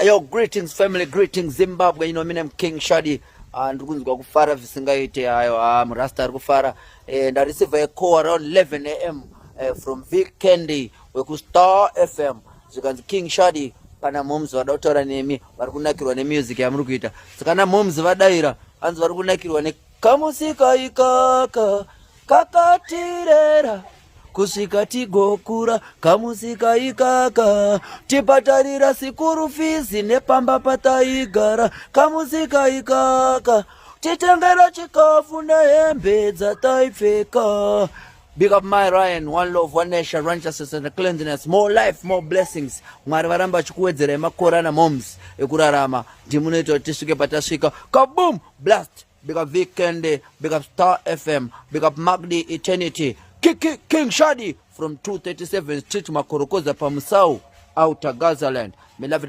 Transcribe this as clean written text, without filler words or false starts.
Yo, greetings family, greetings Zimbabwe. You know, my name King Shadi. Ndiri kunzwa kufara zvisingaite hayo. Ah, murasta ari kufara. Ndareceive a call around 11 a.m. From Vic Candy wekuStar FM. Zvikanzi, "King Shadi, pana moms vada kutaura nemi, vari kunakirwa nemusic yamuri kuita." Saka na moms vadayira, hanzi vari kunakirwa nekamusika ikaka kakatirera kusvika tigokura, kamusika ikaka tibhadharira school fees nepamba pataigara, kamusika ikaka titengera chikafu nehembe dzataipfeka. Big up my Ryan, one love, one nation, righteousness and cleanliness, more life, more blessings. Mwari varamba vachikuwedzerai makore ana moms ekurarama. Ndimunoita kuti tisvike patasvika. Kaboom blast. Big up Weekend, big up Star FM, big up Magdi Eternity. King, King Shadi from 237 Street, Makorokoza, Pamusau, Outer Gazaland. Me love it.